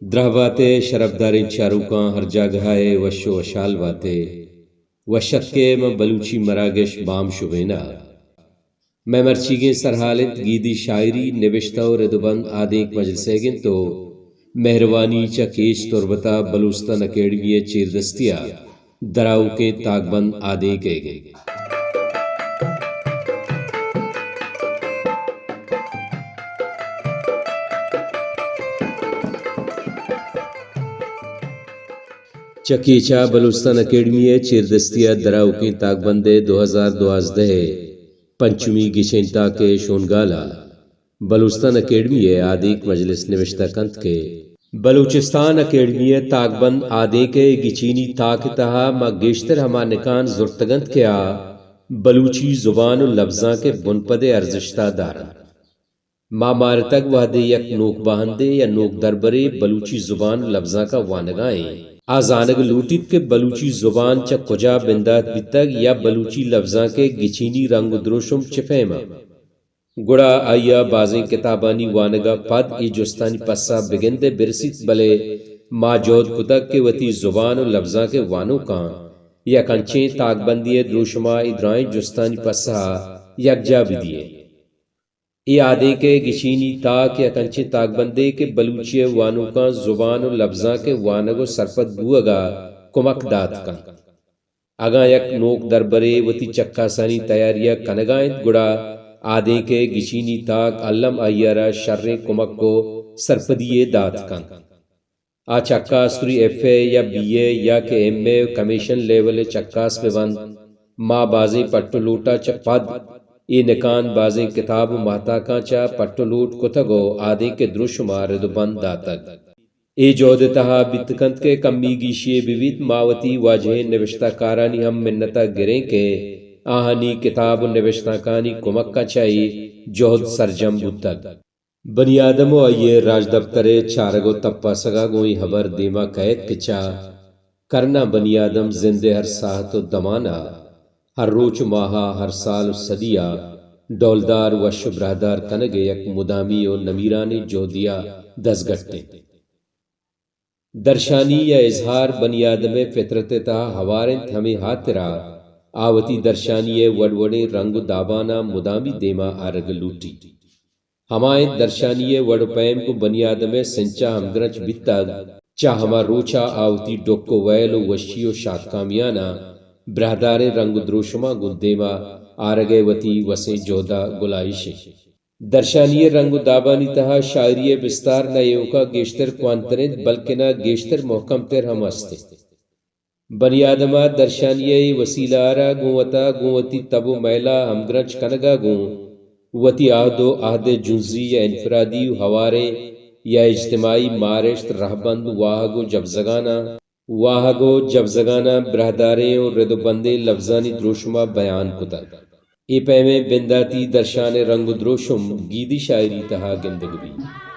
دراہ بات ئے شرپداریں چاروکاں، ہر جاگہ ءَ وش ءُ وشحال بات ئے۔ وش اتک ئے ماں بلوچی مراگش بام شبین ءَ۔ مئے مرچیگیں سرحال اِنت گیدی شاعری، نبشتہ ءُ رد ءُ بند آدینک مجلس ئیگ اِنت ءُ مہروانی چہ کیچ تربت ءَ بلوچستان اکیڈمی ءِ چیردستی ءَ دراؤکیں تاکبند آدینک ئیگ اِنت۔ چہ کیچ ءَ بلوچستان اکیڈمی ءِ چیردستی ءَ دراؤکیں تاکبند ءِ دو ہزار دوازدہ ءِ پنچمی گچین تاک ءِ شونگال ءَ بلوچستان اکیڈمی ءِ آدینک مجلس نبشتہ کنت کہ بلوچستان اکیڈمی ءِ تاکبند آدینک ءِ گچینی تاک ءِ تہا ما گیشتر ہما نکان زرتگ اَنت کہ آ بلوچی زبان ءُ لبزانک ءِ بنپد ءِ ارزشت ءَ دار اَنت۔ ما مارتگ وہدے یک نوک باہندے یا نوک دربرے بلوچی زبان ءُ لبزانک ءَ وانگ ءَ ایں، آ زانگ لوٹیت کہ بلوچی زبان چہ کجا بندات بیتگ یا بلوچی لبزانک ءِ گچینی رنگ ءُ دروشم چہ پیم اَنت۔ گڑا آئی ءَ بازیں کتابانی وانگ ءَ پد اے جستانی پسہ بگند ءَ برسیت، بلے ما جہد کتگ کہ وتی زبان ءُ لبزانک ءِ وانوکاں یک انچیں تاکبندے ءِ دروشم ءَ اے درائیں جستانی پسہ ءَ یکجاہ بدیئے۔ اے آدینک ءِ گچینی تاک یک انچیں تاکبندے کہ بلوچی ءِ وانوکاں زبان ءُ لبزانک ءِ وانگ ءُ سرپد بوہگ ءَ کمک دات کنت۔ اگاں یک نوک دربرے وتی چکاسانی تیاری ءَ کنگ ءَ اِنت، گڑا آدینک ءِ گچینی تاک الم آئی ءَ را شریں کمک ءُ سرپدی یے دات کنت۔ آ چکاس تری ایف اے یا بی اے یا کہ ایم اے ءُ کمیشن لیول ءِ چکاس بہ بنت، ما بازیں پٹ ءُ لوٹ ءَ چہ پد اے نکان بازیں کتاب ءُ ماہتاکاں چہ پٹ ءُ لوٹ کتگ ءُ آدینک ءِ دروشم ءَ رد ءُ بند داتگ۔ اے جہد ءِ تہا بیت کنت کہ کمی گیشی یے بہ بیت، ما وتی واجہیں نبشتہ کارانی ہم منت ءَ گریں کہ آہانی کتاب ءُ نبشتانکانی کمک ءَ چہ اے جہد سرجم بوتگ۔ بنی آدم ءُ آئی ءِ راجدپتر ءِ چارگ ءُ تپاسگ ءَ گوں اے ہبر دیما کئیت کہ چہ کرنا بنی آدم زند ءِ ہر ساہت ءُ دمان ءَ، ہر روچ ءُ ماہ ءَ، ہر سال ءُ صدی ءَ ڈولدار وش ءُ براہدار کنگ ءِ یک مدامی ءُ نمیرانیں جہدے ءَ دزگٹ اِنت۔ درشانی یا اظہار بنی آدم ءِ فطرت ءِ تہا ہوار اِنت، ہمے ہاترا آ وتی درشانی ءِ وڑ وڑیں رنگ ءُ داباناں مدامی دیما آرگ لوٹیت۔ ہما اِنت درشانی ءِ وڑ ءُ پیم گوں بنی آدم ءِ سنچ ءَ ہمگرنچ بیتگ، چہ ہما روچ ءَ آ وتی ڈک ءُ ویل ءُ وشی ءُ شاتکامیاناں براہداریں رنگ ءُ دروشماں گوں دیما آرگ ءِ وتی وسیں جہد ءَ گلائیش اِنت۔ درشانی ءِ رنگ ءُ دابانی تہا شاعری ءِ بستار نہ ایوک ءَ گیشتر کوانتر اِنت، بلکنا گیشتر مہکم تر ہم است اِنت۔ بنی آدم ءَ درشانی ءِ اے وسیلہ ءَ را گوں وتا، گوں وتی تب ءُ میل ءَ ہمگرنچ کنگ ءَ گوں وتی عہد ءُ عہد ءِ جنزی یا انفرادی ءُ ہواریں یا اجتماعی مارشت، رہبند، واہگ ءُ جبزگاناں، واہگ ءُ جبزگاناں براہداریں ءُ رد ءُ بندیں لبزانی دروشم ءَ بیان کتگ۔ اے پیمیں بنداتی درشان ءِ رنگ ءُ دروشم گیدی شاعری تہا گندگ بیت۔